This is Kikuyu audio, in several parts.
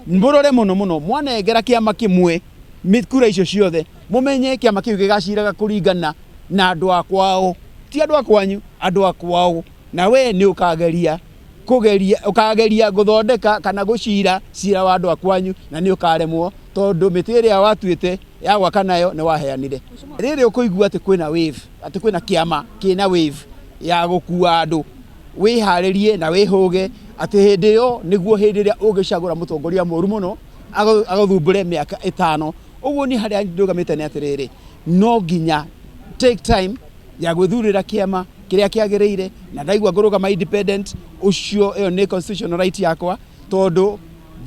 Mũrore mũno mũno, mwanengera kĩama kĩmwe kura icio ciothe, mũmenye kĩama kĩu gĩgaciraga kũringana na andũ a kwao, ti andũ a kwanyu, andũ a kwao. Na we nĩ ũkageria kũgeria ũkageria gũthondeka kana gũcira cira wa andũ a kwanyu, na nĩ ũkaremwo tondũ mĩtĩ ĩrĩa watuĩte ya gwaka nayo nĩ waheanire. Rĩrĩ ũkũigua atĩ kwĩna wave, atĩ kwĩna kĩama kĩna wave ya gũkua andũ, wĩharĩrie na wĩhũge atĩ hĩndĩ ĩyo nĩguo hĩndĩ ĩrĩa ũngĩcagũra mũtongoria mũru mũno agũthumbũre mĩaka 5. Ũguo niĩ harĩa ndũgamĩte nĩ atĩrĩrĩ, no nginya take time ya gwĩthurĩra kĩama kĩrĩa kĩagĩrĩire, na ndaigua ngũrũgama independent, ũcio ĩyo nĩ constitutional right yakwa, tondũ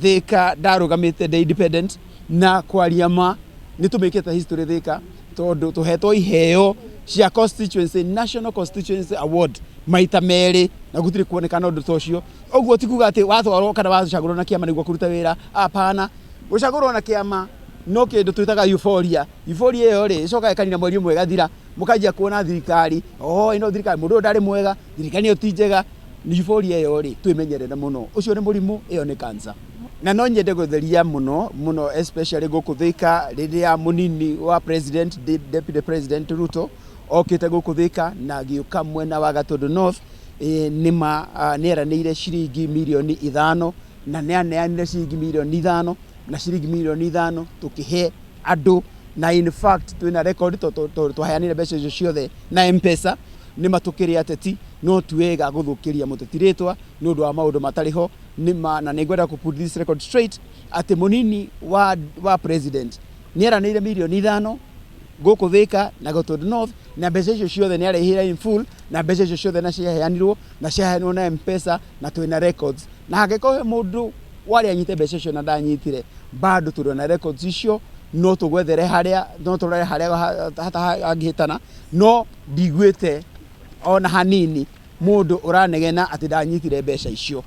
Thika ndarũgamĩte ndĩ independent, na kwaria ma nĩ tũmĩkĩte history Thika, tondũ tũhetwo iheo cia constituency, national constituency award maita merĩ, na gũtirĩ kuonekana ũndũ ta ũcio. Ũguo ti kuga atĩ watwarwo kana wacagũrwo na kĩama nĩguo kũruta wĩra, hapana. Gũcagũrwo na kĩama no kĩndũ twĩtaga euphoria. Euphoria ĩyo rĩ, ĩcokaga ĩkanina mweri ũmwe ĩgathira, mũkanjia kuona thirikari, oh ĩno thirikari, mũndũ ũyũ ndarĩ mwega, thirikari ĩyo ti njega. Euphoria ĩyo rĩ, twĩmenyerere mũno, ũcio nĩ mũrimũ, ĩyo nĩ cancer. Na no nyende gũtheria mũno mũno especially gũkũ Thika, rĩrĩa mũnini wa president, Deputy President Ruto okĩte gũkũ Thika na agĩũka mwena wa Gatundu North, nĩma nĩeranĩire ciringi mirioni 5, na nĩaneanire ciringi mirioni 5, na ciringi mirioni 5 tũkĩhe andũ, na in fact twĩna record tondũ twaheanire mbeca icio ciothe na M-Pesa. Nĩma tũkĩrĩ ateti, no ti wega gũthũkĩria mũteti rĩtwa nĩ ũndũ wa maũndũ matarĩ ho. Nĩma, na nĩngwenda kũ put this record straight atĩ mũnini wa president nĩeranĩire mirioni 5 gũkũ Thika na Gatundu North, na mbeca icio ciothe nĩarĩhire in full, na mbeca icio ciothe na ciaheanirwo, na ciaheanirwo na M-Pesa, na twĩna records. Na hangĩkorwo he mũndũ warĩ anyite mbeca icio na ndanyitire, bado tũrĩ na records icio, no tũgwethere harĩa, no tũrore harĩa hangĩhĩtana, no ndiguĩte ona hanini mũndũ ũranegena atĩ ndanyitire mbeca icio.